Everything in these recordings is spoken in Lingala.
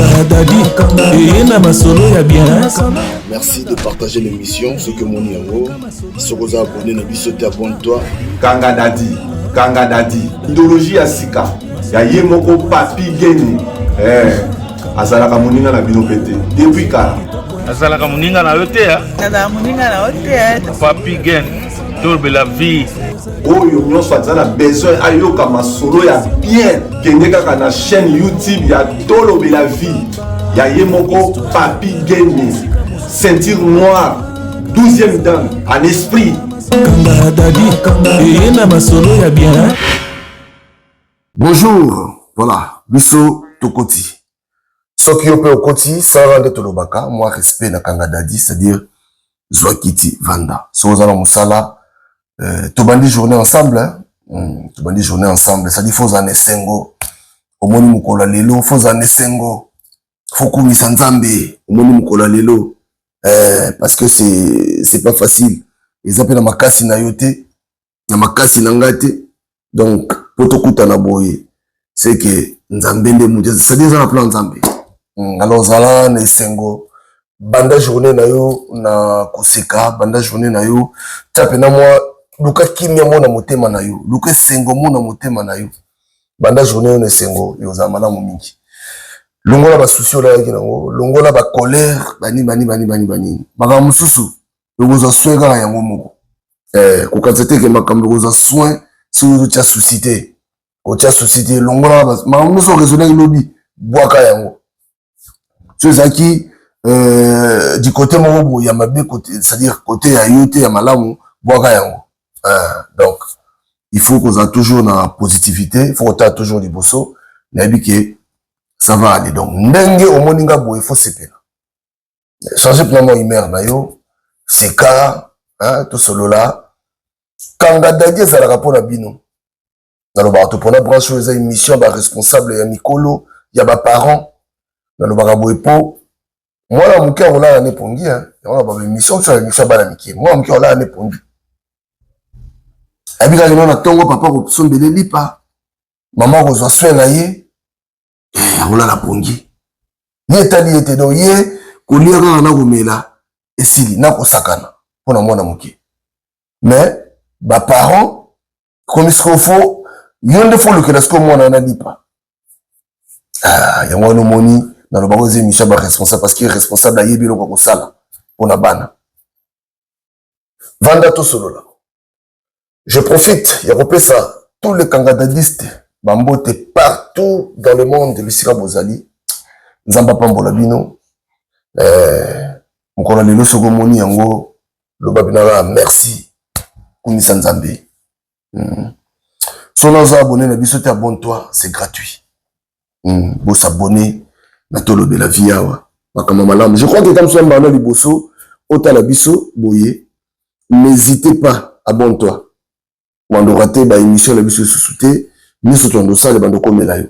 Kanga Dadi eye na masolo ya bien. Merci de partager l'émission. Soki omoni yango, soki oza abonné na biso te, abonne-toi. Kanga Dadi, Kanga Dadi, idéologie ya sika ya ye moko Papi Gene, eh, azalaka moninga na bino mpe te depuis kala. Azalaka moninga na yo te. Azalaka moninga na yo te. Papi Gene, tolobela vie. Oyo nyonso aza na besoin ayoka masolo ya bien, kende kaka na chaîne YouTube ya Tolobela Vie ya ye moko Papi Gene, ceinture noire, 12e dan en esprit. Kanga Dadi eye na masolo ya bien. Bonjour, voilà, biso tokoti. Soki yo mpe okoti, sala nde tolobaka mwa respect na Kanga Dadi, c'est-à-dire zwa kiti, vanda. Soki oza na mosala, tobandi journée ensemble, hein? Tobandi journée ensemble, c'est-à-dire faut ozala na esengo. Omoni mokolo ya lelo, faut ozala na esengo. Faut kumisa Nzambe, omoni mokolo ya lelo. Parce que c'est pas facile. Eza mpe na makasi na yo te, na makasi na ngai te. Donc po tokutana boye, c'est que Nzambe nde moto, c'est-à-dire eza na plan Nzambe. Alors ozala na esengo, banda journée na yo na koseka, banda journée na yo, tia pena mwa luka kimia mo na motema na yo, luka esengo mo na motema na yo, banda journée yo na esengo, ozala malamu mingi. Longola basusi olayaki nango, longola bacolère, bani bani bani bani bani, makambo mosusu okozwa soin kaka yango moko. Kokanisa te ke makambo ekozwa soin soki ozotia susi te, kotia susi te, longola makambo nyonso oraisonnaki lobi, bwaka yango. So ezalaki du côté moko boye ya mabe, c'est-à-dire côté ya yo te ya malamu, bwaka yango. Donc il faut kozala toujours na positivité, il faut kotala toujours liboso, nayebi ke ça va aller. Donc ndenge omoni nga boye, faut sepela, changer mpena mwa humeur na yo, seka, tosolola. Kanga Dadi ezalaka mpona bino. Nalobaka to mpona branche oyo eza émission ya baresponsable, ya mikolo, ya baparent. Nalobaka boye mpo mwana moke akolala ne pongi, yango na baémission biso ya émission ya bana mike. Mwana moke akolala ne pongi, ayebi kaka na ntongo papa kosombele lipa, mama kozwa soin na ye, akolala pongi, ye etali ye te. Donc ye kolia kaka na komela esili na kosakana mpona mwana moke. Mais baparent komi sikoyo, faut yo nde faut olukela sikoyo mwana wana lipa. Yango wana omoni nalobaka eza émission ya baresponsable, parce que responsable ayebi eloko ya kosala mpona bana. Vanda, tosolola. Je profite ya kopesa tous les kangadadistes bambote partout dans le monde, bisika bozali. Nzambe apambola bino. Mokolo lelo, soki omoni yango, loba bino kaka merci, kumisa Nzambe. Soki oza abonné na biso te, abonne-toi, c'est gratuit. Bosabonner na Tolobela Vie awa, makambo malamu. Je crois que ta mosu ya mbala liboso otala biso boye, n'hésitez pas, abonne-toi, wandoka te baémission na biso lisusu te. Nyonso tondo osala, bando okomela yo,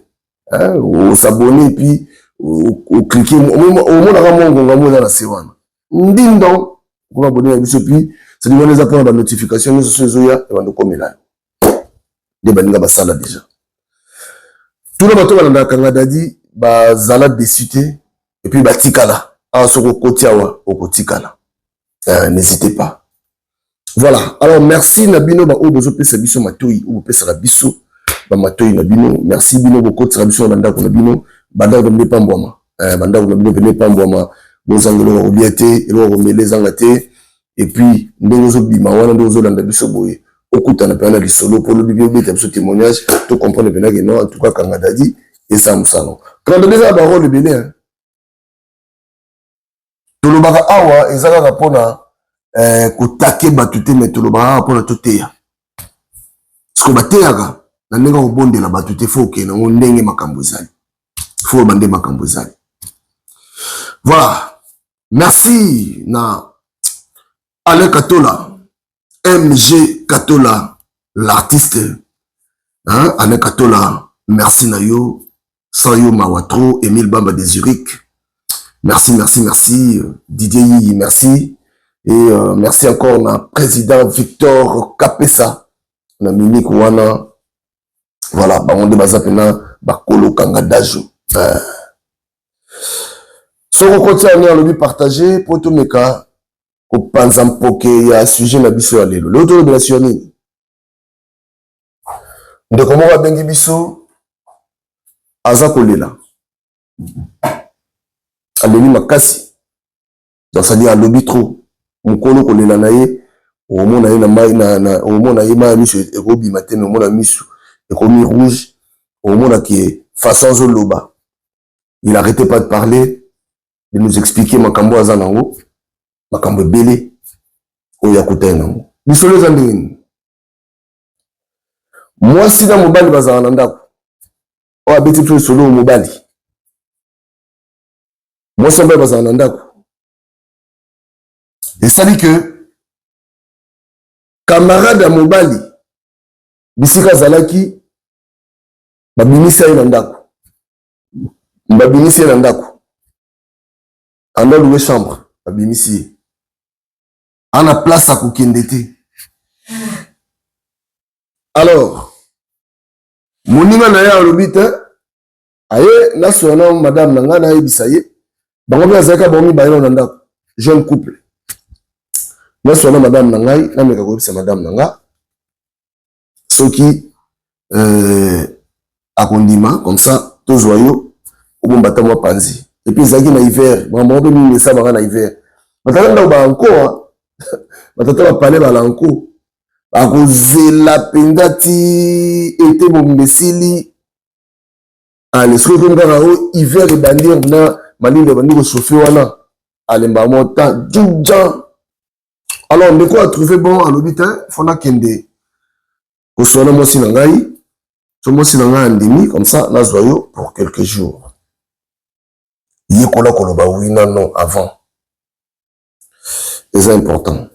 osabonner, puis ocliquer, omonaka mwa ngonga mo eza na se wana, ndindo okoma abonné na biso. Puis c'est wana eza mpona banotification nyonso so ezoya, ebando okomela yo. Nde baninga basala déjà, tuna bato balandaka Kanga Dadi, bazala déçu te. Et puis batikala awa, soki okoti awa okotikala, n'hésitez pas. Voilà, alors merci na bino baoyo bozopesa biso matoi, oyo bopesaka biso bamatoi na bino. Merci bino bokotisaka biso na bandako na bino. Bandako na bino epambwama, bandako na bino pene epambwama. Bozanga eloko kolia te, eloko komela ezanga te. Et puis ndenge ozobima wana, ndenge ozolanda biso boye, okutana mpena na lisolo mpo olobi mpe obeta biso témoignage, to comprendre mpena ke non, en tout cas Kanga Dadi eza mosala. Kanga Dadi eza na barole ebele. Tolobaka awa eza kaka mpona kotake bato te, me tolobaka kaka mpona toteya. Siko bateyaka na ndenge kobondela bato te, faut okende yango ndenge makambo ezali, faut oloba nde makambo ezali. Voilà, merci na Alain Katola, MG Katola l'artiste, hein? Alain Katola, merci na yo, sans yo mawa trop. Emile Bamba de Zurich, merci, merci, merci. Didier Yiyi, merci. Et merci encore na président Victor Kapesa na Munich wana. Voilà, bango nde baza mpena bakolo Kanga Dajo. Soki okoti yango, alobi partage mpo tomeka kopanza mpoke ya sujet na biso ya lelo. Lelo tolobela sujet nini? Ndeko moko abengi biso, aza kolela, aleli makasi. Donc c'est-à-dire alobi trop. Mokolo kolela na ye, okomona ye na mai na okomona ye mai ya miso ekobima te, mais omona miso ekomi rouge. Okomona ke façon azoloba, il arrêtait pas de parler, de nous expliquer makambo aza nango, makambo ebele oyo akuta ye nango. Lisolo eza ndenge nini? Mwasi na mobali bazala na ndako. Oyo abeti biso lisolo, mobali, mwasi na mobali bazala na ndako. Esali ke camarade ya mobali, bisika azalaki, babimisi ye na ndako. Babimisi ye na ndako, anda louer chambre, babimisi ye, ana place akokende te. Alors moninga na ye alobi te, aye nasola na madame na ngai, nayebisa ye. Bango mpe azalaki bango mibale na ndako, jeune couple. Nasola na madame na ngai, nameka koyebisa madame na nga soki akondima, comme ça tozwa yo obomba ata mwa panzi. Et puis ezalaki na hiver. Makambo mpe mingi esalaka na hiver. Batata ndako baanko, batata bapale balanko, bakozela mpenza ti ete mobimba esili. Ale soki ekomi kaka o hiver ebandi na malili, ebandi kochauffer wana, alemba mo temps jujan. Alors ndeko atrouve bon, alobi te, fo nakende kosola na mwasi na ngai. So mwasi na ngai andimi, comme ça nazwa yo pour quelques jours. Yekola koloba oui na non avant, eza important.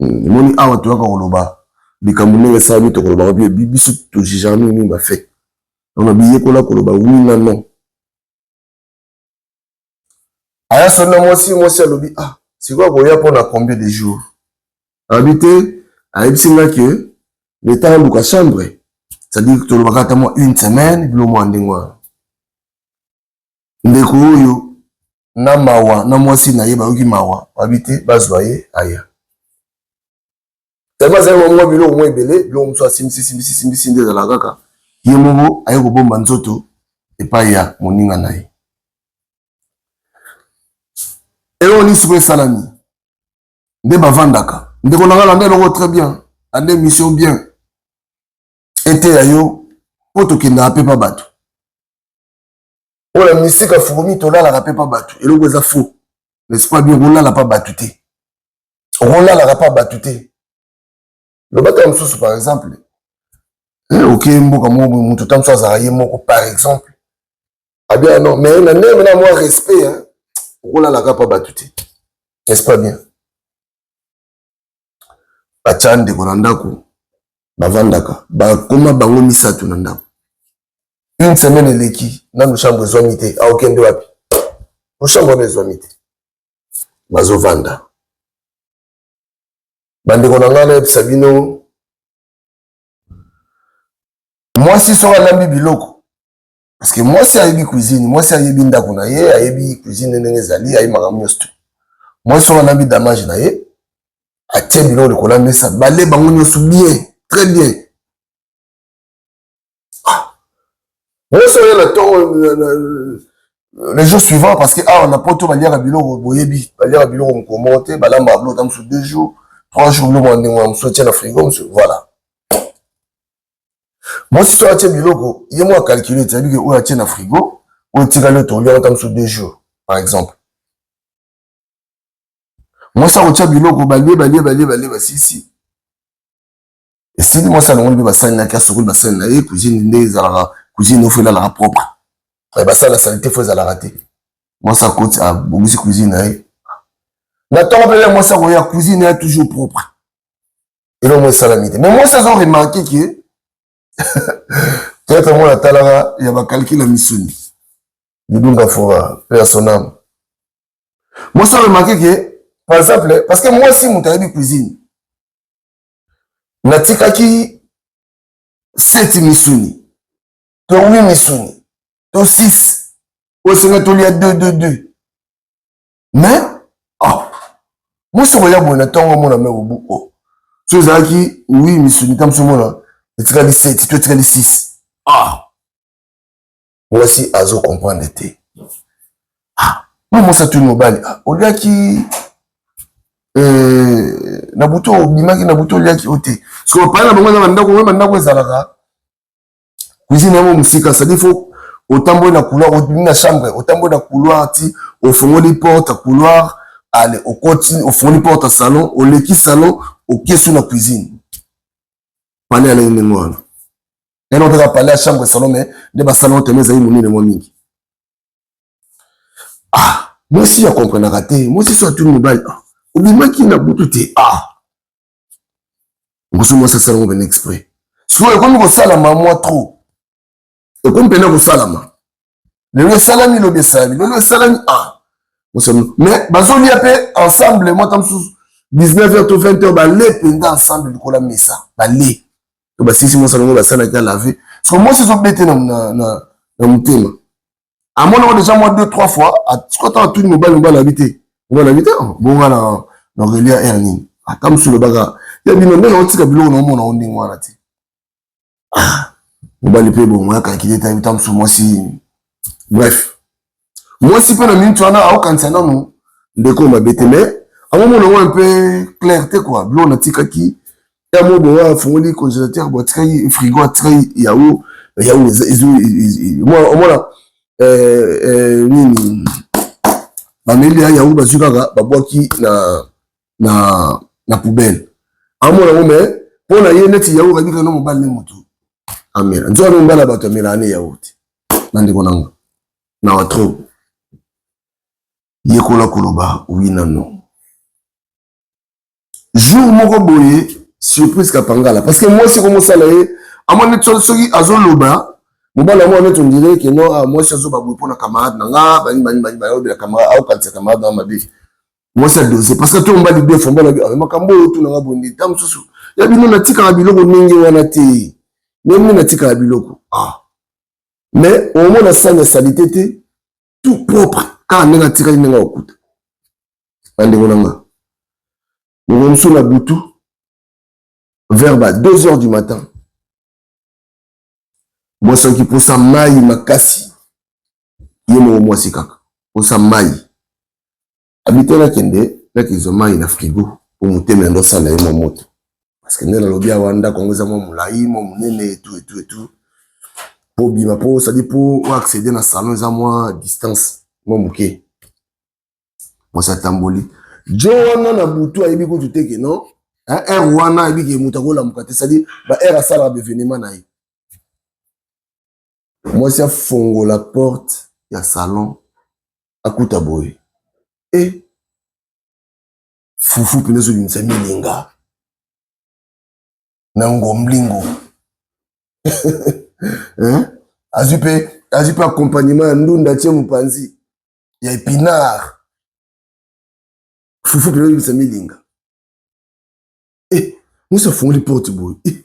Emoni awa toyaka koloba likambo ndenge esalami, tokolobaka mpe biso tojugeaka mingi mingi bafaits. Donc biyekola koloba oui na non. Aya soni na mwasi. Mwasi alobi: "Ah, sikoyo akoya mpona combien de jours?" Alobi te, ayebisi nga ke leta aluka chambre, c'est-à-dire tolobaka ata mwa une semaine, bilo mwa ndenge wana. Ndeko oyo na mawa na mwasi na ye bayoki mawa, babi te, bazwa ye aya. Tellement azali mwa biloko mwa ebele, biloko mosusu asimbisi simbisi simbisi, nde ezalaka kaka ye moko aye kobomba nzoto epai ya moninga na ye. Eloko nini sikoyo esalami? Nde bavandaka. Ndeko na nga, landa eloko très bien, landa émission bien, eteya yo, mpo tokendaka mpe pa bato oyo na misika fourmi, tolalaka mpe pa bato. Eloko eza faux, n'est-ce pas? Bien, kolala pa bato te, okolalaka pa bato te. Lobata mosusu, par exemple, oke mboka moko, moto ta mosusu azalaka ye moko, par exemple, abia non, mais na ndenge na mwa respect, okolalaka pa bato te, n'est-ce pas? Bien, batya ndeko na ndako, bavandaka, bakoma bango misato na ndako. Une semaine eleki, nanu chambre ezwami te. Aokende wapi po chambre wana ezwami te? Bazovanda. Bandeko na ngai, nayebisa bino, mwasi soki alambi biloko, parce que mwasi ayebi cuisine, mwasi ayebi ndako na ye, ayebi cuisine ndenge ezali, ayebi makambo nyonso te. Mwasi soki alambi damage na ye, atie biloko likolo ya mesa, bale bango nyonso bien, très bien. Mwasi oyo na ntongo, le jour suivant, parce que awa na Poto baliaka biloko, boyebi, baliaka biloko mokolo moko te, balambaka biloko ta mosusu 2 jours, 3 jours, biloko ya ndenge wana, mosusu atie na frigo, mosusu voilà. Mwasi so atie biloko, ye mo acalcule te, ayebi ke oyo atie na frigo, oyo etikali, oyo toliaka ta mosusu 2 jours, par exemple. Mwasi akotia biloko, balie, balie, balie, balie, basisi, esili. Mwasi alongoli mpe basali naki, asokoli basali na ye. Cuisine nde ezalaka, cuisine ofo elalaka propre, basala saleté fo ezalaka te. Mwasi akoti, abongisi cuisine na ye. Na ntongo mpe mwasi akoya, cuisine ya toujours propre, eloko mo esalami te. Mais mwasi azo remarquer ke peut-être mwana atalaka ya bacalculs ya misuni Lidunga Fora, mpe ya son âme. Mwasi aremarquer ke, par exemple, parce que mwasi moto ayebi cuisine, natikaki sept misuni to huit misuni to six, oyo esenga tolia deux, deux, deux. Mais ah, mwasi okoya boye na ntongo omona me obu o oh. So ezalaki wi misuni ta mosu omona etikali 7 to etikali 6. Ah, mwasi azo comprendre te. Ah, mwa mwasi atuni mobali, ah, oliaki eh, na butu, obimaki na butu, oliaki o te? Sikoyo pale na bango eza bandako oyo, bandako ezalaka cuisine yango mosika, c'est-à-dire faut otamboli na couloir, obimi na chambre, otamboli na couloir ti ofongoli porte couloir, ale okoti, ofongoli porte salon, oleki salon, okesu na cuisine. Pale aleki ndenge wana ena otaka pale ya chambre, salon, mais nde basalon teme ezali monene mwa mingi. Ah, mwasi akomprenaka te. Mwasi so atuni mobali, ah, obimaki na butu te? Ah, mosu mwasi asalango pene exprès. Sikoyo ekomi kosalama mwa trop, ekomi mpena kosalama lelo esalami, lobi esalami, lelo esalami. Ah, mais bazolia mpe ensemble mwa ta mosusu 19 heures to 20 heures, bale mpenza ensemble likolo ya mesa, bale to basilisi mwasi alongo basalaki alave. Siko mwasi ezobete na, na, na, na motema, amonako déjà mwa 2 3 fois. Siko ata atuni mobali, mobali abi te, mobali abi te. Bonga na na relia aire nini, ata mosusu olobaka ya bino ndenge otika biloko na omona o ndenge wana te. Mobali mpe bongo akakili ete ta mosusu mwasi. Bref, mwasi mpe na minute wana aokanisa nanu ndeko mabe te, mais amomona yango un peu clair te quoi. Biloko natikaki ya mo bongo, afungoli congélateur bo atikaki frigo, atikaki yaourt, yaourt omona nini, bameli ya yaourt, bazwi kaka babwaki na poubelle. Amona yango, mais mpo na ye neti yaourt abika no mobali ne motu amela nzoka no mobali ya bato amela ane yaourt. Bandeko nanga, nawa trop yekola koloba oui na non. Jour moko boye, surprise kapangala, parce que mwasi komosala ye amoni soki azoloba mobali yango neti on dirait que non, ah, mwasi azoba boye mpona camarade na nga, bani bani bani, bayobela camarade, aokanisa camarade na mabe. Mwasi adose parce que to mobali deux fois, mobali abi makambo oyo otunanga boye, ta mosusu ya bino natikaka biloko ndenge wana te, ndenge natikaka biloko. Ah, mais omona sani ya saleté te, tout propre kaka ndenge atikali, ndenge akokuta. Bandeko na nga, moko mosusu na butu vers ba 2 heures du matin, mwasi ayoki mposa mai makasi. Ye moko mwasi kaka mposa mai, abi te, nakende nakezwa mai na frigo po motema yando osala ye mwa moto, parce que nde nalobi awa ndako yango eza mwa molai, mwa monene, etu etu etu po bima po sadi po oaccéder na salon eza mwa distance mwa moke. Mwasi atamboli jo wana na butu, ayebi kutu te ke non, heure wana ayebi ke moto akolamuka te, c'est-à-dire ba heure asalaka baévénement na ye. Mwasi afongola porte ya salon, akuta boye e fufu mpena ezobimisa milinga na ngomlingo. Azwi mpe accompagnement ya ndunda, atie mopanzi ya épinard, fufu mpena ezobimisa milinga. E mwasi afungoli porte boye, e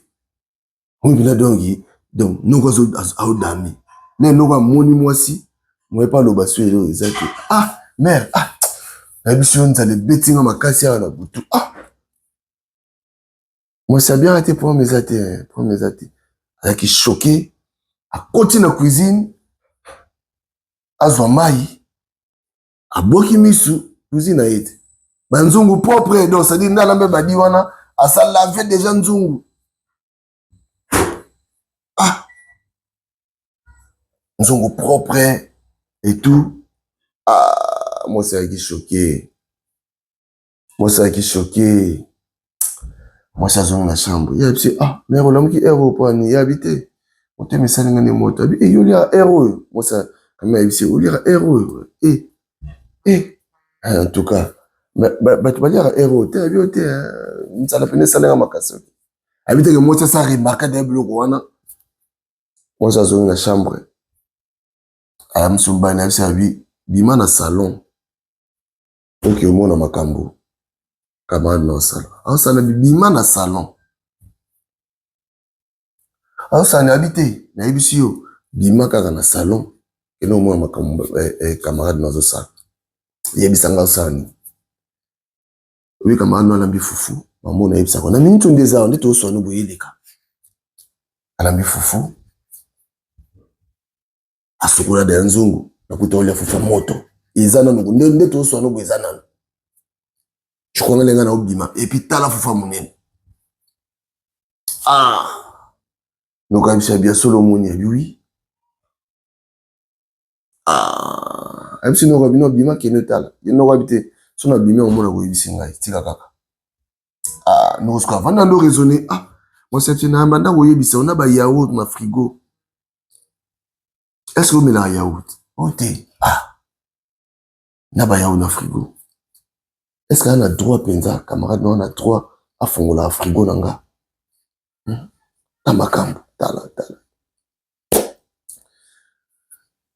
oyo mpena donc noko aodami nde noko amoni mwasi moye mpe aloba so eloko eza te. Ah mare, ah, nayebisi yo nzala ebetinga makasi awa na butu. Ah, mwasi abiaka te, problème eza te, problème eza te. Azalaki choqué, akoti na cuisine azwa mai, abwaki misu cuisine na ye te, banzungu propre, donc c'est-à-dire nde alambe badi wana asalave déjà nzungu. Ah, nzungu propre et tout. Ah, mwasi azalaki choqué, mwasi azalaki choqué. Mwasi azongi na chambre, ye abisi: ah mare, olamuki heure oyo mpo ani? Ye abi te, motema esalinga nde moto. Abi e yo oliaka heure oyo? Mwasi kame ayebisi oliaka heure oyo e e en tout cas bato baliaka heure oyo te. Abi oyo te, nzala pene esalinga makasi. Abi teke mwasi asa remarquer de biloko wana. Mwasi azongi na chambre, ayamisi mobali na yebisi, abi bima na salon, oke omona makambo camarade na osala aosala. Bima na salon, aosala na abi te, nayebisi yo bima kaka na salon, kende omona makambo camarade na azosala. Yebisa nga osala nini? Oyebi camarade no alambi fufu, mama nayebisaka na minute nde eza nde tozoswana boye eleka. Alambi fufu, asukola da ya nzungu, nakuta olia fufu moto eza nanu nde nde tozoswana boye eza nanu. Je crois nga ndenge na obima et puis tala fufu ya monene. Ah, nokayebisa bia solo omoni abi oui. Ah, ayebisi noko bino bima kende otala. Ye noko abi te so na bimi omona koyebisi ngai tika kaka. Ah, noko sikoyo avanda ndo raisonner. Ah, mwasi atie na banda koyebisa ona ba yaourt na frigo. Est-ce que omelaka yaourt? Oh te. Ah, na ba yaourt na frigo. Est-ce que na droit mpenza camarade na na droit afongola frigo na nga? Na makambo tala tala.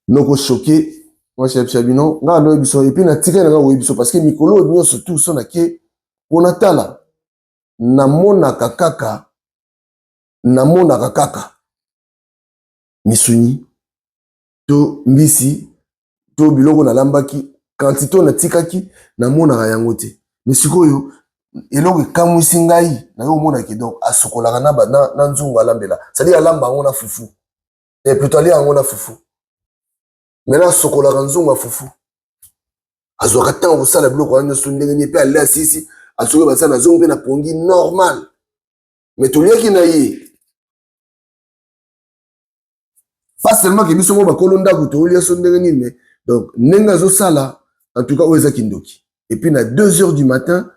Noko choqué, mwasi ayebisa bino nga ando biso et puis natikali na nga koyebi biso parce que mikolo oyo nyonso tout so nake mpona tala namonaka kaka misuni to mbisi to biloko nalambaki, quantité oyo natikaki namonaka yango te. Mais sikoyo eloko ekamwisi ngai, naye omonaki donc asukolaka na nzungu alambela, c'est-à-dire alamba yango na fufu et plutôt alia yango na fufu. Maintenant asokolaka nzungu ya fufu, azwaka ntango kosala biloko wana nyonso ndenge nini mpe alia sisi asoki basala na zongo mpe na pongi normal. Mais toliaki na ye, pas seulement ke biso mo bakolo ndako tolia so ndenge nini, mais donc ndenge azosala, en tout cas oyo eza kindoki. Et puis na 2 heures du matin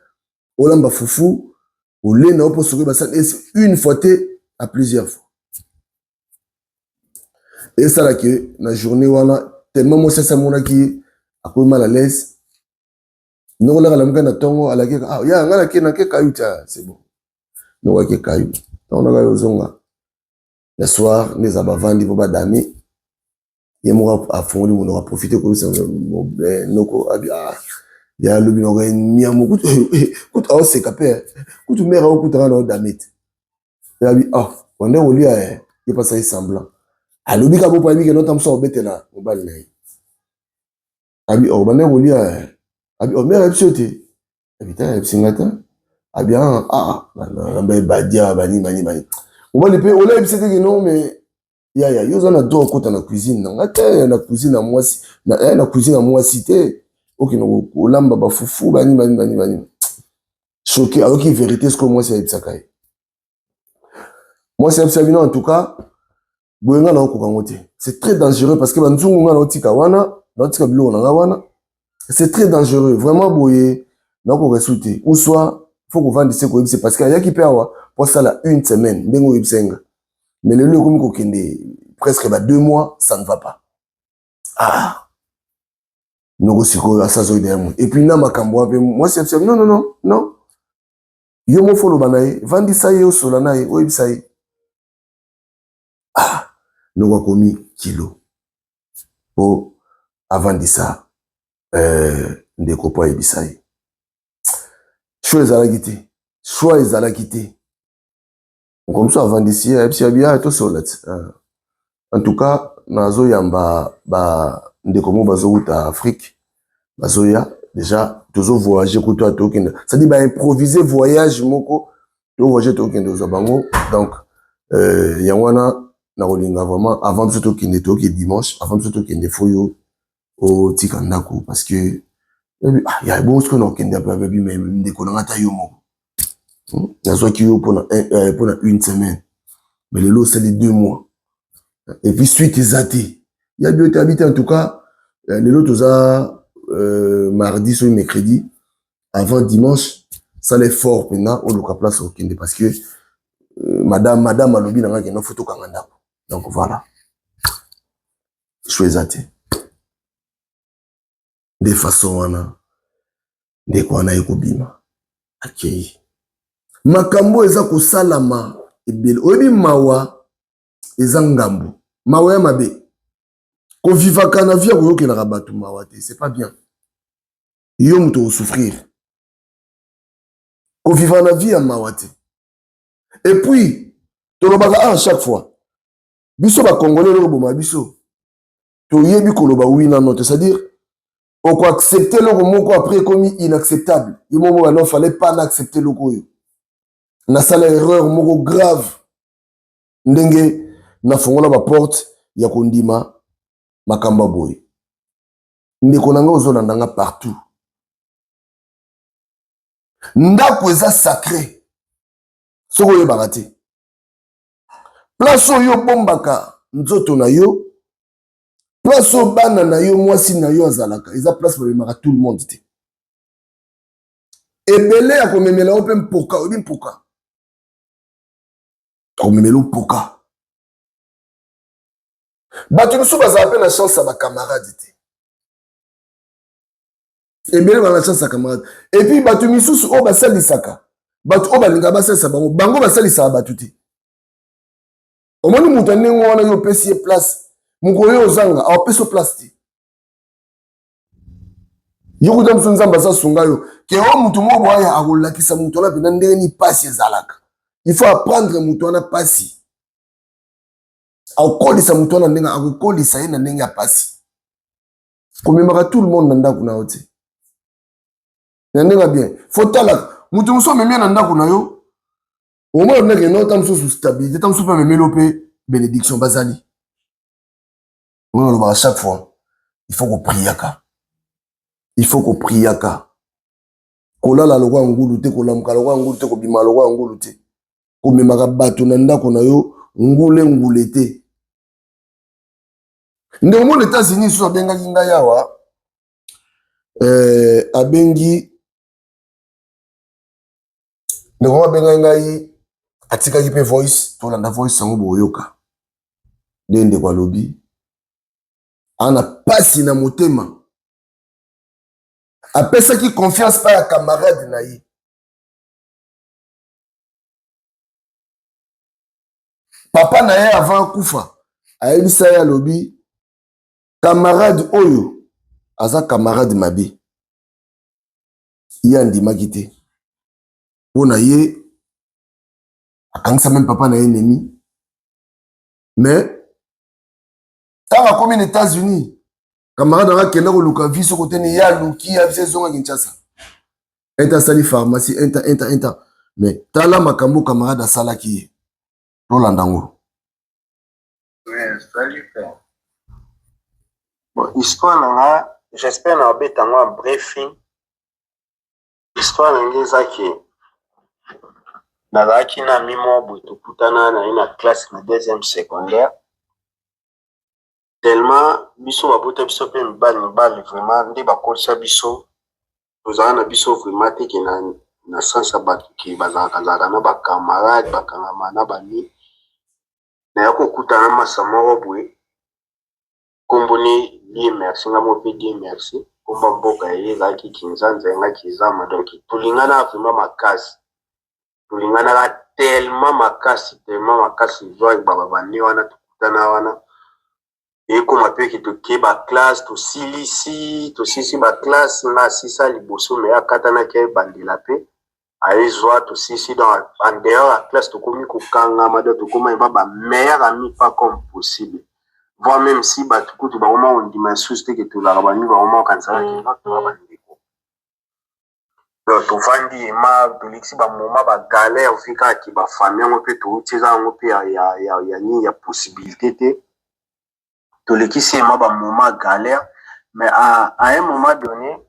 olamba fufu olena o mpo soki basala une fois te, à plusieurs fois. Esalaki na journée wana tellement mwasi asi amonaki ye akomi mal à l'aise. Ndenge olaka lamuka na ntongo alaki ah ya nga nake kayu ti, ah, c'est bon. Ndenge ake kayu, ntango naka ozonga na soir nde eza bavandi mpo badame, ye moko afungoli monoko, aprofite koyebisa noko abi ah ya alobi noko miamo kutu kutu aoseka mpe kutu mare aokutaka na odame te. Abi ah wande kolia ye mpasa ye semblant alobi kaka bopo ayebi ke nota mosu akobetela mobali na ye. Abi oh bande kolia, abi oh mare ayebisi yo te? Abi te, ayebisi nga te. Abi ah ah namba ebadia bani bani bani mobali mpe ola ayebisi te ke non, mais yaya yo oza na droit okota na cuisine na nga te, na cuisine ya mwasi na cuisine ya mwasi te, okende kolamba bafufu bani bani bani bani. Choqué, ayoki vérité sikoyo mwasi ayebisaka ye. Mwasi ayebisa bino en tout cas boye nga naokoka yango te, c'est très dangereux parce que banzungu nga naotika wana, naotika biloko na nga wana, c'est très dangereux vraiment. Boye nakoka esu te ou soit faut kovandisa koyebisa parce que ayaki mpe awa po asala une semaine ndenge oyebisa nga, mais lelo ekomi kokende presque ba 2 mois, ça ne va pas. Ah noko sikoyo asazoyida yango et puis na makambo wana mpe mwasi ayebisa non, non, non, non, yo moko oloba na ye, vandisa ye, osola na ye, oyebisa ye. Ah noko akomi kilo mpo avandisa ndeko mpo ayebisa ye. Choix ezalaki te, choix ezalaki te. Mokomosu mosusu avandisi ye, ayebisi abi ah tosola ti. En tout cas nazoyamba bandeko moko bazowuta Afrique, bazoya déjà, tozovoyage kutu a tokende, c'est-à-dire baimprovise voyage moko, tovoyage tokende kozwa bango. Donc yango wana nakolinga vraiment avant biso tokende, toyoke dimanche, avant biso tokende faut yo otika ndako parce que ah, ya bongo sikoyo nakokende api me ndeko na nga ata yo moko nazwaki yo mpona une semaine, mais lelo osali 2 mois et puis suite eza te. Ya bio te abi te. En tout cas lelo toza mardi soki mercredi, avant dimanche sala effort mpena oluka place okende parce que madame alobi na nga kende faut tokanga ndako. Donc voilà, choix eza te. Nde façon wana ndeko wana ekobima akei. Makambo eza kosalama ebele, oyebi mawa eza ngambo, mawa ya mabe kovivaka na vie ya koyokelaka bato mawa te, c'est pas bien. Yo moto okosouffrir kovivaka na vie ya mawa te. Et puis tolobaka à chaque fois biso bacongolais eloko boma biso toyebi koloba oui na non te, c'est-à-dire Okoaccepte eloko moko, après ekomi inacceptable. Yo moko bana, fallait pas na accepte eloko oyo, nasala erreur moko grave ndenge nafongola baporte ya kondima makambo ya boye. Ndeko na ngai, ozolanda nga partout, ndako eza sacré. Soki oyebaka te, place oyo obombaka nzoto na yo, place oyo bana na yo, mwasi na yo azalaka, eza place bamemaka tout le monde te. Ebele ya komemela yo mpe mpoka, oyebi mpoka, akomemela yo mpoka. Bato mosusu bazala mpe na chance ya bacamarade te. Ebele bana na chance ya camarade. Et puis bato misusu oyo basalisaka bato, oyo balingaka basalisa bango, bango basalisaka bato te. Omoni moto ya ndenge wana, yo opesi ye place, mokolo oyo ozanga, aopesi yo place te. Yo kuta mosusu, Nzambe aza sunga yo ke o motu moko boaya akolakisa moto wana mpenza ndenge nini pasi ezalaka. Il faut apprendre moto wana pasi, akokolisa moto wana ndenge akokolisa ye na ndenge ya pasi. Komemaka tout le monde na ndako na yo te na ndenge ya bien. Faut talaka moto mosusu amemi ye na ndako na yo, omona ndenge no ta mosusu stabilité, ta mosusu mpe amemeli yo mpe bénédiction. Bazali oyo alobaka chaque fois, il faut kopriaka, il faut kopriaka. Kolala lokwa ngulu te, kolamuka lokwa ngulu te, kobima lokwa ngulu te, komemaka bato na ndako na yo ngule ngule te. Ndeko mona États-Unis lisusu abengaki ngai awa, abengi ndeko moko abengaki ngai, atikaki mpe voice. Tolanda voice yango, boyoka nde ndeko alobi ana pasi na motema. Apesaki confiance pa ya camarade na ye. Papa na ye avant akufa ayebisa ye, alobi camarade oyo aza camarade mabe. Ye andimaki te. Mpo na ye akangisa même papa na ye ennemi. Mais ntango akomi na États-Unis, camarade anga akenda koluka vie soko te, ni ye aluki ya vie, ezonga Kinshasa, enta asali pharmacie, enta enta enta. Mais tala makambo camarade asalaki ye, tolanda yango. Ouais, salut père. Bon, histoire na nga, j'espère na obeta yango en briefing. Histoire na nga eza ke nazalaki na ami moko boye, tokutana na ye na classe na deuxième secondaire. Tellement biso babota biso mpe mibali mibali, vraiment nde bakolisa biso, tozala na biso vraiment te ke na sens ya bato ke bazalaka zalaka na bacamarade, bakangama na bami. Naya kokutana masa moko boye, nkombo ni Dieu merci, nga mo mpe Dieu merci. Nkombo mboka ye ezalaki Kinzanza, yanga Kizama. Donc tolingana vraiment makasi, tolinganaka tellement makasi, tellement makasi. Zwa babane wana, tokutana wana, ekoma mpe ke toke baclasse, tosilisi baclasse. Nga asisa liboso, me akatanaki, ayebandela mpe ayezwa, tosilisi. Donc en dehors ya classe tokomi kokangama, donc tokóma eba bameilleur ami, pas comme possible, voire même si bato kutu bakoma kondima lisusu te ke tolaka bami, bakoma kokanisaka ke toza bandeko. Donc tovandi ema, tolekisi bamoma bagalère vi kaka ke bafamille yango mpe touti, eza yango mpe ya nini, ya possibilité te. Tolekisi ema bamoma galère, mais à un moment donné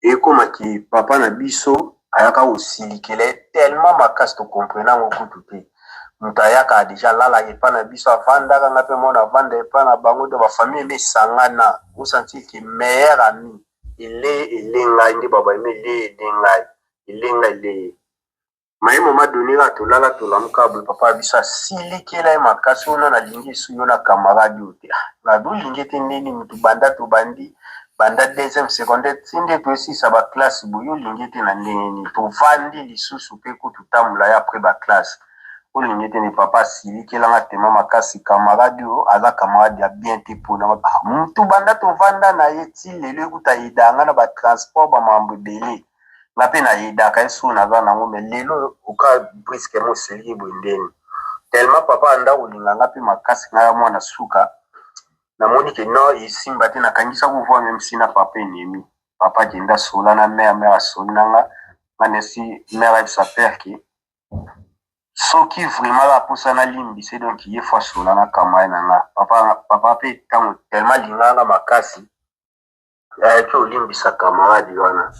ekomaki papa na biso ayaka kosilikela ye tellement makasi, tocomprendre yango kutu te. Moto ayaka déjà, alalaka epa na biso, avandaka, nga mpe mwana avanda epa na bango. Donc bafamille eme esangana, osentir ke meilleur ami ele ele ngai nde babayeme ele ele ngai ele ngai ele ye. Mais un moment donné kaka tolala, tolamuka boye, papa ya biso asilikela ye makasi oyo: "Nalingi esu yo na camarade oyo te." Ngabi olingi ete ndeni mutu banda tobandi, banda deuxième secondaire ti nde toesisa baclasse boye, olingi ete na ndenge nini tovandi lisusu mpe kutu tambola ye après baclasse, olingi ete ni? Papa asilikelanga tema makasi: "Camarade oyo aza camarade ya bien te." Mpona mutu banda tovanda na ye ti lelo, ekuta ayedanga na batransport, bamambo ebele, nga mpe nayedaka ye so naza nango. Mais lelo oka brusquement osiliki boye ndeni? Tellement papa anda kolinga nga mpe makasi, ngai ya mwana suka. Namoni ke non, esimba te. Nakangisa kovoir même si na papa ennemi. Papa akenda asola na mare, mare asoli na nga. Nga nesi mare ayebisa père ke soki vraiment aposa nalimbisa, donc ye faut asola na camarade na nga. Papa, papa mpe ntango tellement alingaka nga makasi, ayaki olimbisa camarade wana.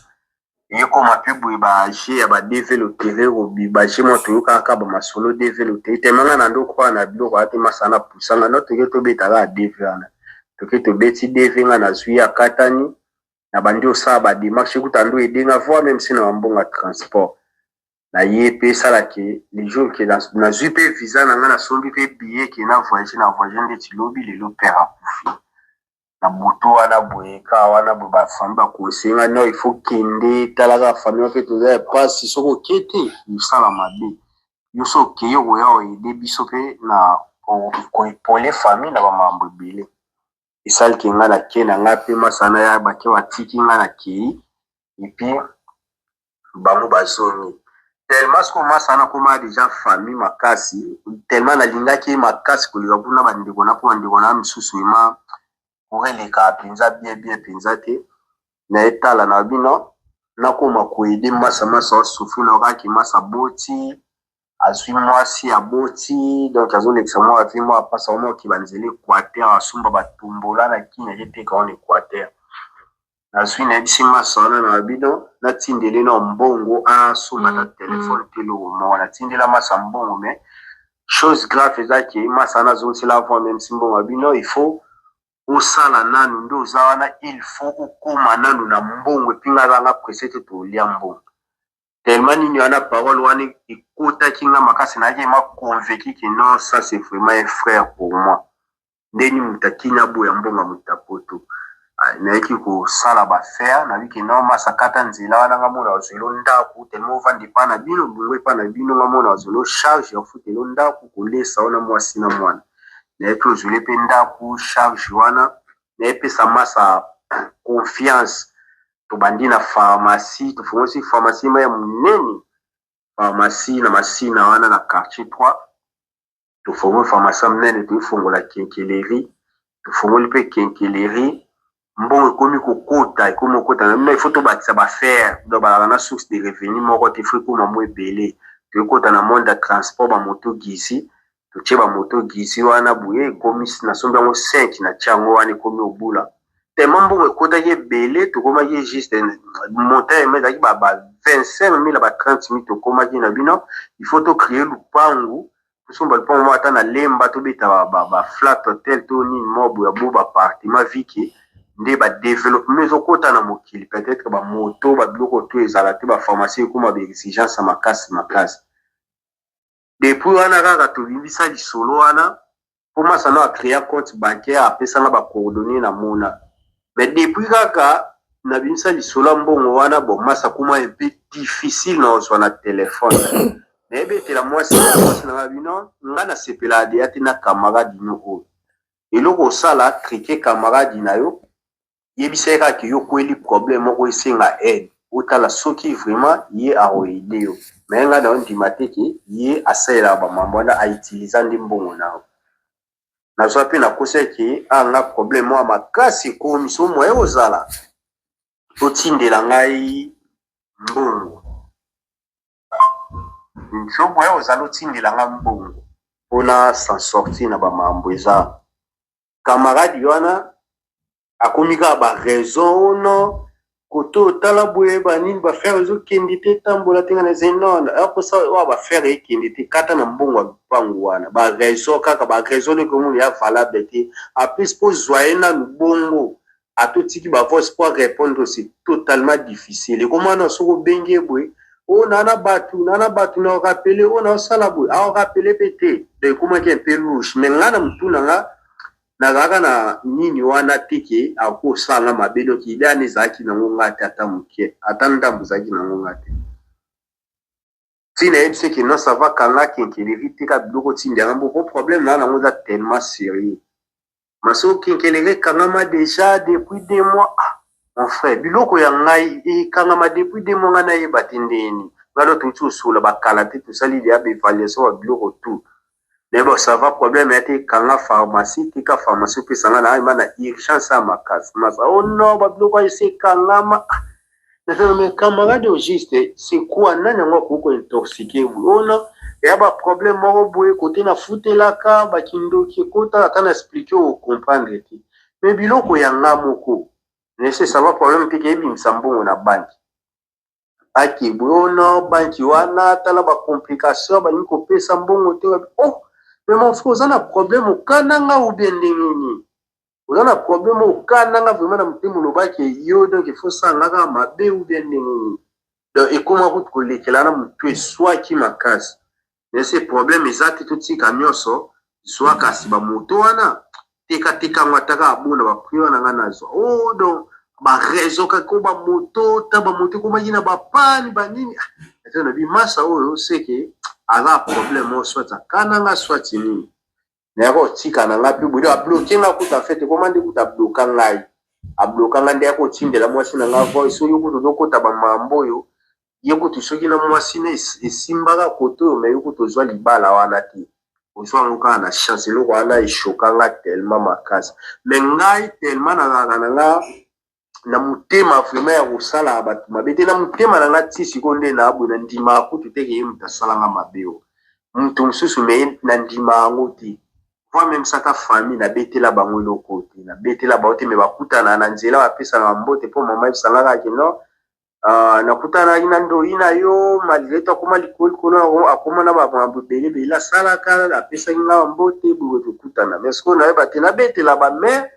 Ekoma mpe boye, baje ya ba DV loterie, baje mwa toyokaka kaka bamasolo DV loterie. Tellement nga na ndo croire na biloko aya te, masana pusanga no, toke tobetaka ya DV wana. Toke tobeti DV, nga nazwi, akatani na bandi osala badémarche ekuta ndo edenga, voire même si na bambongo ya transport na ye mpe esalaki. Le jour ke nazwi mpe visa na nga, nasombi mpe billet ke na voyage, na voyage ndeti lobi lelo, père akufi na butu wana boye. Kaka wana boye, bafamille baconseiller nga: non, il faut kende, talaka famille mpe toza ya mpasi. Soki oke te, osala mabe yo. So okei, okoya oaider biso mpe na koépauler famille na bamambo ebele. Esaliki nga nake na nga mpe masana ya bake, batiki nga, nakei. Et puis bango bazongi. Tellement sikoyo masana akoma déjà famille makasi, tellement nalingaki ye makasi koleka kuna bandeko na, mpo bandeko na misusu ema koreleka mpenza bien bien mpenza te. Na etala na bino, nakoma koaider masa. Masa asouffrir na okaki, masa boti, azwi mwasi, aboti, donc azolekisa mwa vie mwa apasa mwa oki banzela Équateur, asomba batombola na kini, aketeka wana Équateur. Nazwi, nayebisi masa wana na bino, natindeli na mbongo asomba na telefone te, eloko moko. Natindela masa mbongo, mais chose grave eza ke masa wana azongisela avant même si mbongo ya bino. Il faut osala nanu nde oza wana, il faut okóma nanu na mbongo. Et puis nga azanga presse te, tolia mbongo. Tellement nini wana, parole wana ekotaki nga makasi, nayaki ma convaincu que non, ça c'est vraiment un frère pour moi. Ndeni moto akini aboya mbongo ya moto apoto. Nayaki kosala baaffaire, nabiki non, masa kata nzela wana, nga mona azwelo ndako. Tellement ovanda epa na bino bongo, epa na bino, nga mona azwelo charge ya futelo ndako, kolesa wana mwasi na mwana. Nayaki ozwele mpe ndako, charge wana nayepesa masa confiance. Tobandi na pharmacie, tofongosi pharmacie ma ya monene, pharmacie na Masina wana na quartier 3. Tofongoli pharmacie ya monene, toifongola quincaillerie, tofongoli mpe quincaillerie. Mbongo ekomi kokota, ekomi kokota na bino. Il faut tobakisa baaffaire, donc balaka na source de revenu moko te, faut ekoma mo ebele. Toyekota na monde ya transport, bamoto gizi, totie bamoto gizi wana boye, ekomi nasombi yango 5, natia yango wana, ekomi obula. Tellement mbongo ekotaki ebele, tokomaki juste montant ema ezalaki ba 25 000, ba 30 000. Tokomaki na bino, il faut tocréer lupangu, tosomba lupangu moko ata na Lemba, tobeta ba flat hotel to nini moko boye, bo baappartement vike nde badéveloppement ezokɔta na mokili. Peut-être bamoto, babiloko to ezala te, bapharmacie ekóma baexigence ya makasi makasi. Depuis wana kaka tobimbisa lisolo wana, mpo masano acréa compte bancaire, apesanga bacoordonnées na mona. Mais depuis kaka nabimisa lisolo ya mbongo wana, bon, masa kuma un peu difficile na kozwa na telefone. Nayebetela mwasi, mwasi na nga bino, nga nasepela deya te na camarade no oyo. Eloko osala, trike camarade na yo, yebisa ye kaka yo kweli problème moko, esenga aide, otala soki vraiment ye akoaider yo. Mais nga na yo ndima te ke ye asalelaka bamambo wana, autiliza nde mbongo na yo. Nazwa mpe nakosa ke anga problème moko ya makasi ekomi, so moye kozala totindela ngai mbongo, so moye kozala otindela nga mbongo mpona s'en sortir na bamambo. Eza camarade wana akomi kaka baraison ono kote otala boye, banini, baaffaire ezokende te, etambola te. Nga na eze non, akosa oyo baaffaire ekende te, kata na mbongo ya lupangu wana. Baraison kaka baraison ekomoni ya valable te. En plus, mpo zwa ye nanu bongo, atotiki bavoice po répondre, c'est totalement difficile. Ekoma na soki obengi ye boye, oyo naa na bato, naa na bato na orappeler, oyo na osala boye, aorappeler mpe te. Donc ekomaki un peu louche. Mais nga na motu na nga, nazalaka na nini wana te ke akosala mabe. Donc idée wana ezalaki nango nga te, ata moke, ata ndambo ezalaki nango nga te. Ntina yebi ke non, ça va, kanga quincaillerie, teka biloko, tinda yango mpo problème na nango eza tellement sérieux. Maso quincaillerie ekangama déjà depuis 2 mois. Ah, mon frère, biloko ya ngai ekangama depuis 2 mois, ngai nayeba te ndeni. Ngai no touti osola bakala te, tosali deya baévaluation ya biloko tout. Mais bon, ça va, problème ya te, kanga pharmacie, tika pharmacie, opesa nga na ayema na urgence ya makasi. Masa, oh non, babiloko esi ekangama. Mais camarade, au juste, c'est quoi? Nani yango akoki kointoxiquer boye? Oh non, eya baproblème moko boye kote nafutelaka, bakindoki ekota. Ata na expliquer, ocomprendre te. Mais biloko ya nga moko nese, ça va, problème te, ke ebimisa mbongo na banki, ake boye. Oh non, banki wana, tala bacomplication, balingi kopesa mbongo te. Oh mais mon frère, oza na problème, okananga ou bien ndenge nini? Oza na problème, okananga vraiment na motema, olobaki yo, donc il faut sanga kaka mabe ou bien ndenge nini? Donc ekóma kutu kolekela na motu, eswaki makasi. Nese, problème eza te, totika nyonso, zwa kasi bamoto wana, tekateka yango, ataka abona baprix wana, nga nazwa. Oh donc baraison kaka o bamoto, ta bamoto ekomaki na bapani banini. Ate na bimasa oyo seke aza problème oyo, soit akananga, soit nini. Nayaka kotika na ngai mpe boye, abloquer nga kuta. En fait, ekoma nde kuta abloquer ngai, abloquer ngai nde ya kotindela mwasi na ngai voice oyo. Kutu ozokota bamambo oyo, ye kutu soki na mwasi na esimbaka kote oyo, mais yo kutu ozwa libala wana te, ozwa yango kaka na chance. Eloko wana echoquer nga tellement makasi. Mais ngai tellement nazalaka na nga na motema vraiment ya kosala bato mabe te na motema na nga. Ti sikoyo nde naboye, na ndimaka kutu te ke ye moto asalanga mabe o moto mosusu, mais na ndima yango te. Voire même sata famille, nabetela bango eloko te, nabetela bango te. Mais bakutana na nzela, bapesaka mbote, mpo mama ebisanga kaka ke non, nakutanaki na ndoi na yo, malgré to akóma likolo likolo, akóma na bamambo ebele ebele asalaka, apesaki nga mbote boye, tokutana. Mais sikoyo nayeba te nabetela bamare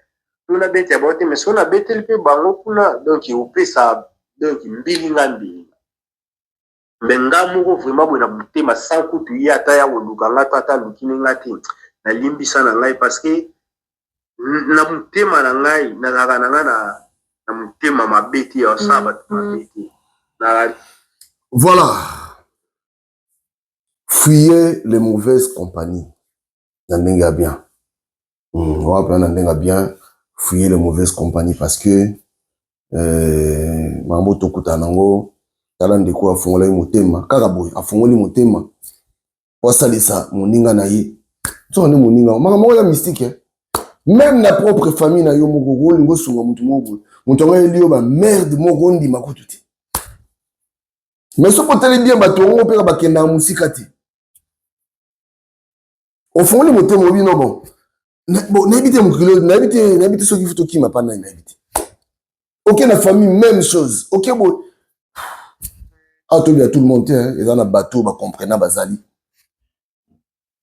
to nabetela bango te. Mais soki nabeteli mpe bango kuna, donc opesa, donc mbilinga mbilinga. Mais nga moko vraiment boye na motema, sans kutu ye ata ya koluka nga to ata alukini nga te, nalimbisa na ngai, parce que na motema na ngai nazalaka na ngai na motema mabe te, ya osala bato mabe te. Voilà, fuyez les mauvaises compagnies na ndenge ya bien. Wana mpena na ndenge ya bien, fuyez les mauvaises compagnies, parce que makambo tokutana nango. Tala ndeko afungolaki motema kaka boye, afungoli motema po asalisa moninga na ye. Soka nde moninga, makambo moko ya mystique, même na propre famille na yo moko, olingi osunga motu moko boye, moto yango ayeli yo bamerde moko, ondima kutu te. Mais soki otali bien, bato yango mpeka bakendaka mosika te. Ofungoli motema, obi no bon, nayebi te mokili, nayebi te, nayebi te soki tokima mpa nani, nayebi te. Oke na famille, même chose. Oke boye, awa tobi ya tout le monde te, eza na bato bacomprena bazali.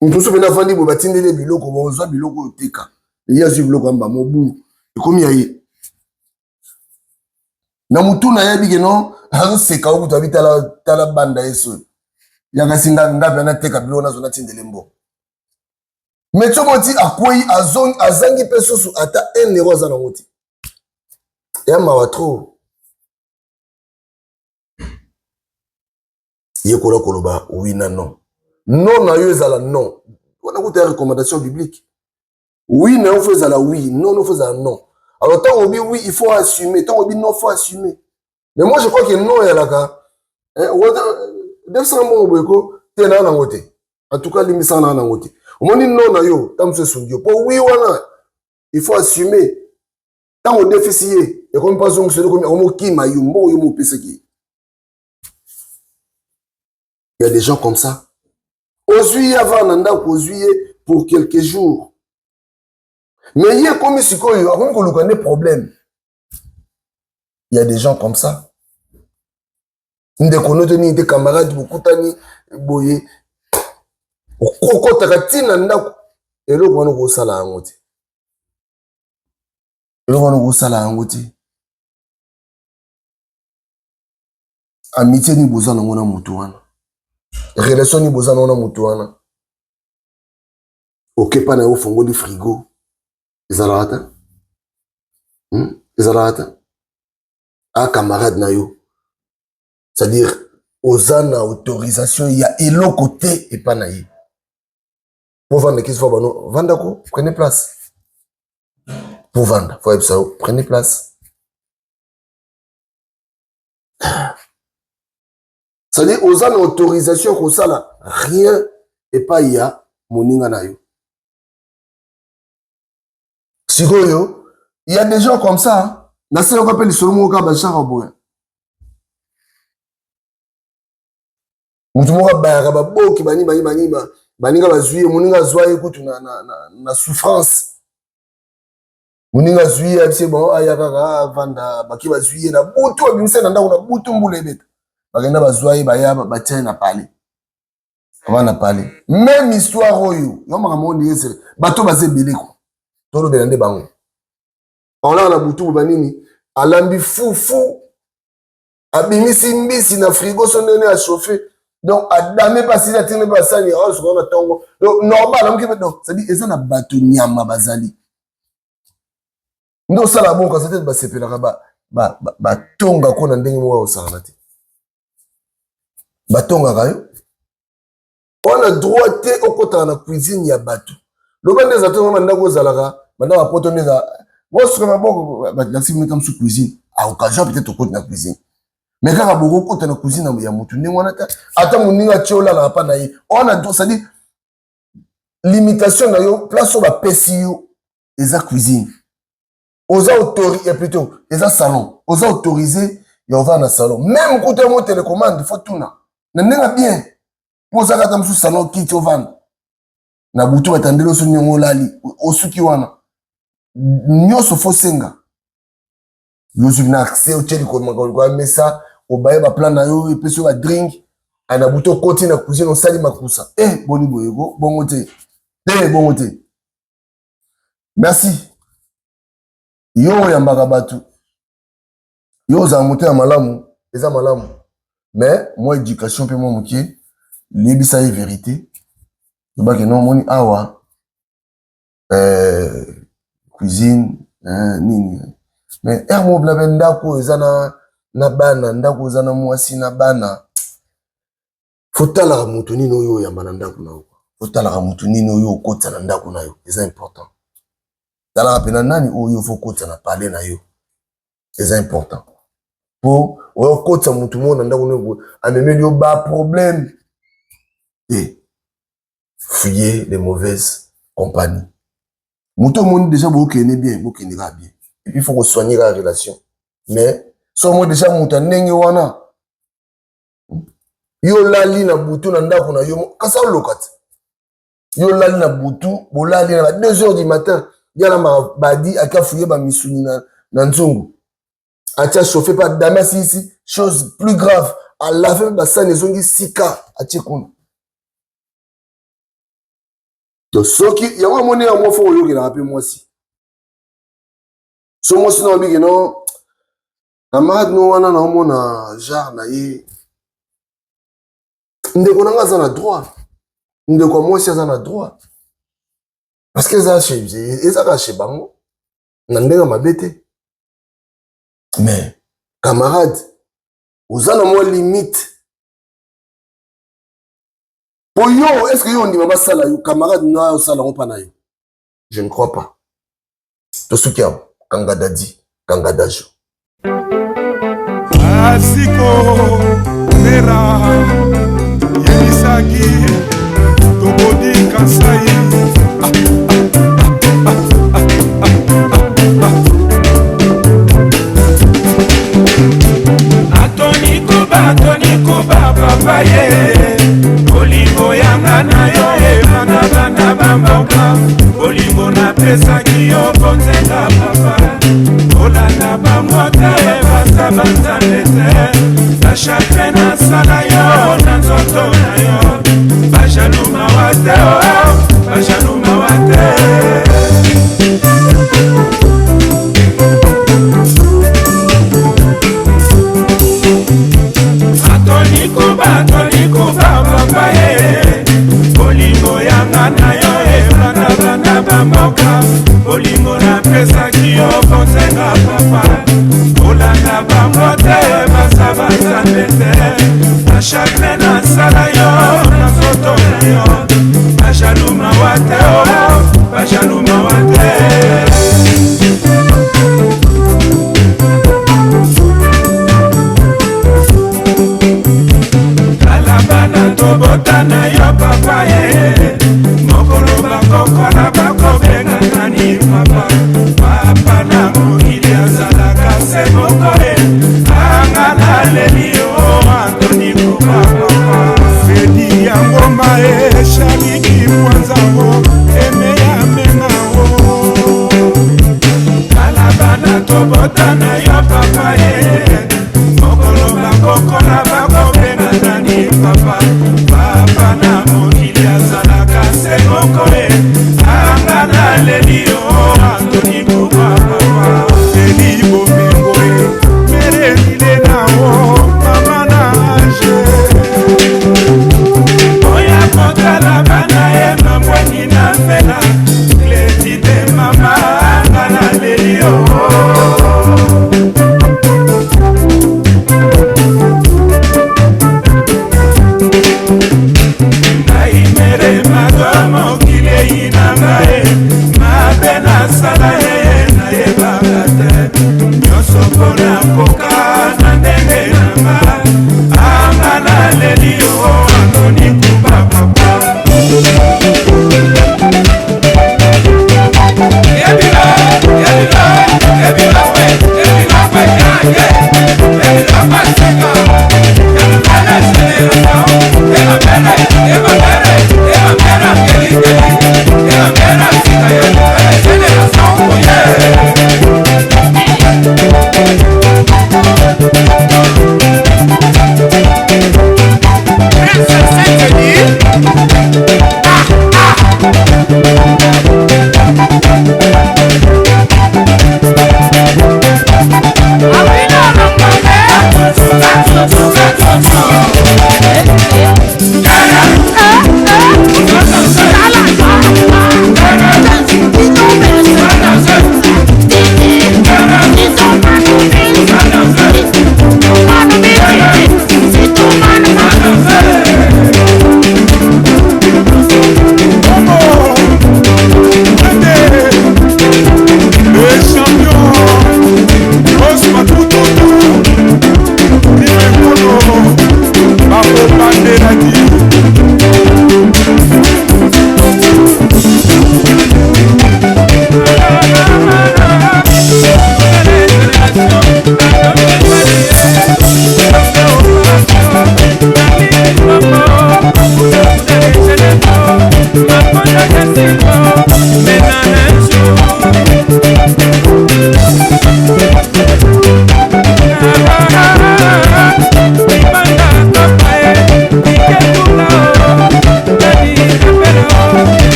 Moto so mpena afandi boye, batindeli biloko, bozwa biloko oyo, teka. Ye azwi biloko ya mba mobu, ekomi ya ye na motu. Nayebi ke non, azoseka okutu, abi tala tala banda ye soyo yaka si nga mpe nateka biloko, nazo natindele mbo. Mais soki oti akwei, azangi mpe susu ata 1 euro, aza nango te, ya mawa trop. Yekola koloba oui na non. Non na yo ezala non. Wana kuta ya recommandation biblique. Oui na yo faut ezala oui, non no faut ezala non. Alors ntango obi oui, il faut assumer. Ntango obi non, faut assumer. Mais moi, je crois que non eyalaka defisaka mbongo boye ko te, naa nango te. En tout cas, limbisaka, naa nango te. Omoni, non na yo ntango mosusu esungi yo, mpo oui wana il faut assumer. Ntango odefisi ye, ekomi mpo azongisa, ekomi akomokima yo mbongo yo mo opesaki ye. Il y a des gens comme ça. Ozwi ye avant na ndako, ozwi ye pour quelques jours, mais ye ekomi sikoyo akomi koluka nde problème. Il y a des gens comme ça. Ndeko no te, nini te, camarade, bokutani boye, okotaka ntina ndako, eloko wana okosala yango te, eloko wana okosala yango te. Amitié nini boza nango na motu wana? Relation nini boza nango na motu wana? Okepa na yo, ofongoli frigo, ezalaka te, Ezalaka te. A camarade na yo, c'est-à-dire oza na autorisation ya eloko te epa na ye po vanda kisi fo bano vandako, prenez place po vanda, fo yebisa yo prenez place. C'est-à-dire oza na autorisation ya kosala rien epai ya moninga na yo. Sikoyo il y a des gens comme ça, nasalaka mpe lisolo moko kaka bajara boye, moto moko abayaka baboki bani bani bani baninga bazwi ye, moninga azwa ye kutu na souffrance, moninga azwi ye abisi bon aya kaka avanda, baki bazwi ye na butu, abimisa na ndako na butu, mbula ebeta, bakenda bazwa ye, baya batia ye na palais, avant na palais. Même histoire oyo yo makambo oyo ndenge esele bato baza ebele ko tolobela nde bango olaka na butu banini, alambi fufu, abimisi mbisi na frigo so ndenge achauffe, donc adame mpe asili atindi mpe basani aosuka na ntongo, donc normal amoki mpe. Donc c'est-à-dire eza na bato nyama bazali nde osala bongo, kasi te basepelaka batongako na ndenge moko akosakana te, batongaka yo wana droit te okotaka na cuisine ya bato. Loba nde eza te ngo bandako ozalaka bandako ya poto nde eza bosuka maboko balakisi bino mosusu cuisine à occasion, peut-être okoti na cuisine, mais kaka bokokota na cuisine ya motu ndenge wana te, ata moninga atie olalaka mpa na ye wana. C'est-à-dire limitation na yo, place oyo bapesi yo eza cuisine, oza autorisé, plutôt eza salon, oza autorisé ya ovanda na salon. Même kuta yango télécommande, faut tuna na ndenge bien mpo ozaka ata mosusu salon, kiti ovanda na butu, batandeli oso ndenge olali osuki wana nyonso, faut senga yo na accès, otie likolo ya mesa, obaye baplan na yo, epesi yo badrink na butu, okoti na cuisine, osali makusa e boni boyeko bongo te te bongo te. Merci. Yo oyambaka bato, yo ozala moto ya malamu, eza malamu, mais mwa éducation mpe mwa mokie, liyebisa ye vérité, lobaki no omoni awa cuisine nini, mais ere moko mpena mpe ndako oyo eza na bana, ndako oza na mwasi na bana, fotalaka motu nini oyo oyamba na ndako na yo, fotalaka motu nini oyo okotisa na ndako na yo, eza important. Talaka mpena nani oyo faut okotisa na palais na yo, eza important, mpo oyo okotisa motu moko na ndako na yo amemeli yo baproblème te. Fuyez les mauvaises compagnies. Moto omoni déjà bokende bien, bokende kaka bien, et puis faut kosoigner kaka relation. Mais so omoni déjà moto ya ndenge wana, yo olali na butu na ndako na yo, kasi oloka te, yo olali na butu, bolali na ba 2 heures du matin, yalambaka badi aki afuye bamisuni na nzungu, atia chauffe mpe adame asilisi, chose plus grave, alave mpe basani ezongi sika, atie kuna. Donc soki yango amoni yango, faut oyokelaka mpe mwasi. So mwasi na obiki no camarade no wana, naomona genre na ye, ndeko na nga aza na droit, ndeko ya mwasi aza na droit, parce que eza kaka chez bango na ndenge mabe te. Mais camarade, oza na mwa limite po yo, est ce que yo ondima basala yo camarade no osala yango mpa na yo? Je ne crois pas. Tosuki awa. Kanga dadi, kanga dajo. Asiko mera yebisaki tokodi Kasai. Atoni kuba, atoni kuba papa ye, bolingo yanga na yo ebanda banda bamboka, bolingo napesaki yo bonzenga papa, olanda bango te, baza banzambe te, bachagrin nasala yo na nzoto na yo, bajalu mawa te, bajalu mawa te. Atoni kuba, atoni kuba papa ye, bolingo yanga na yo ebanda bamboka, bolingo napesaki yo bonzenga papa, olanda bango te, baza banzambe te, bachagrin nasala yo na nzoto na yo, bajalu mawa te, bajalu mawa te.